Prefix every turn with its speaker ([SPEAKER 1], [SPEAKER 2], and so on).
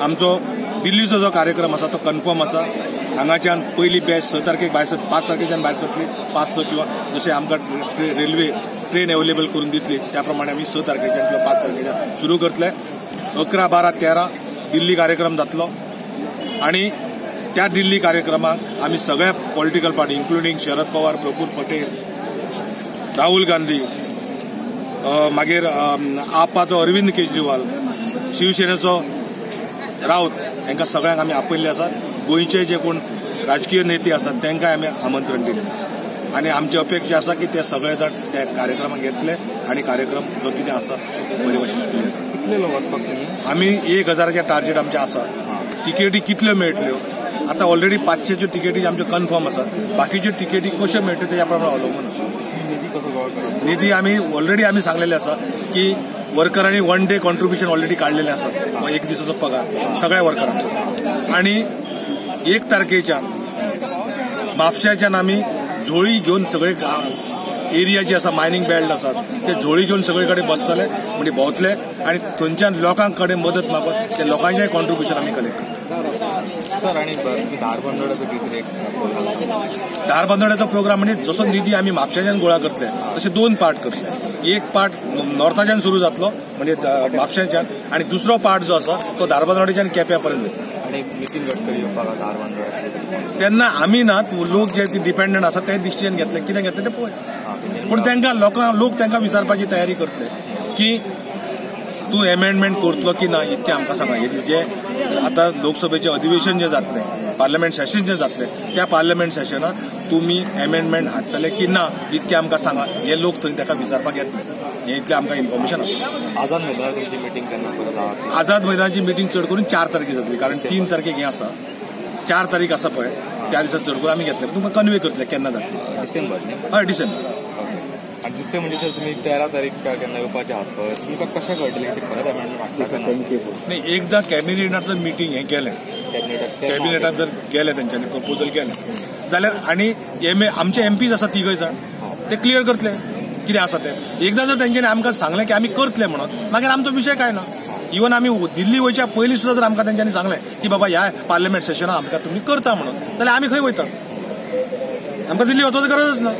[SPEAKER 1] आमचो दिल्लीचो जो कार्यक्रम आसा तो कन्फर्म आसा. हांगाच्यान पयली बॅच 6 तारखेक भायर 5 तारखेच्यान भायर सरतली, 5 6 किंवा जशें आमकां रेल्वे ट्रेन अवेलेबल करून दितली त्या प्रमाणे आमी 6 तारखेच्यान किंवा 5 तारखेच्यान सुरू करतले. 11, 12, 13 दिल्ली कार्यक्रम जातलो आनी त्या दिल्ली कार्यक्रमाक आमी सगळ्या political party including Sharad Pawar, Praful Patel, Rahul Gandhi, मागीर आपाचो अरविंद केजरीवाल, शिवसेनेचो राऊत, हांकां सगळ्यांक आमी आपयल्ले आसात. गोंयचे जे कोण राजकीय नेते आसात तांकां आमी आमंत्रण दिल्लें आसा आनी आमची अपेक्षा आसा की ते सगळे जाण त्या कार्यक्रमाक येतले आनी कार्यक्रम जो कितें आसा बरे भशेन क्लियर.
[SPEAKER 2] कितले लोक वचपाक तुमी?
[SPEAKER 1] आमी 1000 टार्गेट आमचें आसा. तिकेटी कितल्यो मेळटल्यो आतां ऑलरेडी 500 तिकेटी आमच्यो कन्फर्म आसात, बाकीच्यो तिकेटी कश्यो मेळटल्यो तेज्या प्रमाणे अवलंबून आसा.
[SPEAKER 2] निधी कसो गोळा करप?
[SPEAKER 1] निधी आमी ऑलरेडी आमी सांगलेले आसा की वर्करांनी 1 डे कॉन्ट्रिब्युशन ऑलरेडी काडलेले आसात, एक दिसाचो पगार सगळ्या वर्करांचो. आनी 1 तारखेच्यान म्हापशाच्यान आमी झोळी घेवन सगळे एरिया जी आसा मायनींग बेल्ट आसात ते झोळी घेवन सगळे कडेन बसतले, म्हणजे भोंवतले आनी थंयच्यान लोकां कडेन मदत मागून ते लोकांचें कॉन्ट्रिब्युशन आमी कलेक्ट करतले.
[SPEAKER 2] सर, आनी धारबांदोड्याचो कितें
[SPEAKER 1] धारबांदोड्याचो प्रोग्राम म्हणजे जसो निधी आमी म्हापशाच्यान गोळा करतले तशे 2 पार्ट करतले. एक पार्ट नॉर्थाच्यान सुरू जातलो म्हणजे म्हापशाच्यान आनी दुसरो पार्ट जो आसा तो धारबांदोड्याच्यान केप्या पर्यंत वयतलो.
[SPEAKER 2] आनी नितीन गडकरी येवपाक धारबांदोड्याक
[SPEAKER 1] तेन्ना आमी ना, लोक जे डिपेंडंट आसा ते डिसिजन घेतले, कितें घेतले ते पळोवया. पूण तांकां लोक तांकां विचारपाची तयारी करतले की तूं एमेंडमेंट करतलो की ना इतकें आमकां सांगा. जे आतां लोकसभेचें अधिवेशन जें जातलें, पार्लमेंट सेशन जें जातलें, त्या पार्लमेंट सेशनाक तुमी एमेंडमेंट हाडटले की ना इतकें आमकां सांगा. हे लोक थंय ताका विचारपाक येतले, हें इतलें आमकां इन्फॉर्मेशन आसा.
[SPEAKER 2] आझाद मैदानार तुमची मिटींग केन्ना परत आहा?
[SPEAKER 1] आझाद मैदानाची मिटींग चड करून 4 तारखेक जातली, कारण 3 तारखेक हें आसा, 4 तारीख आसा पळय त्या दिसा चड करून आमी घेतले. तुमकां कन्वे करतले केन्ना जातली.
[SPEAKER 2] डिसेंबर न्ही?
[SPEAKER 1] हय, डिसेंबर.
[SPEAKER 2] आनी दुसरें म्हणजे सर, तुमी 13 तारीख केन्ना येवपाचे आहात पळय, तुमकां कशें कळटलें की खरेंच अमेंडमेंट हाडटा काय ना?
[SPEAKER 1] न्ही, एकदां कॅबिनेटात जर मिटींग हें गेलें, कॅबिनेटात जर गेलें तेंच्यांनी प्रपोजल गेलें जाल्यार आनी आमचे एमपीज आसा तिगय जाण ते क्लियर करतले कितें आसा तें. एकदां जर तेंच्यांनी आमकां सांगलें की आमी करतले म्हणून, मागीर आमचो विशय काय ना. इवन आमी दिल्ली वयच्या पयलीं सुद्दां जर आमकां तेंच्यांनी सांगलें की बाबा ह्या पार्लमेंट सेशनाक आमकां तुमी करता म्हणून, जाल्यार आमी खंय वयता? आमकां दिल्ली वचपाची गरजच ना.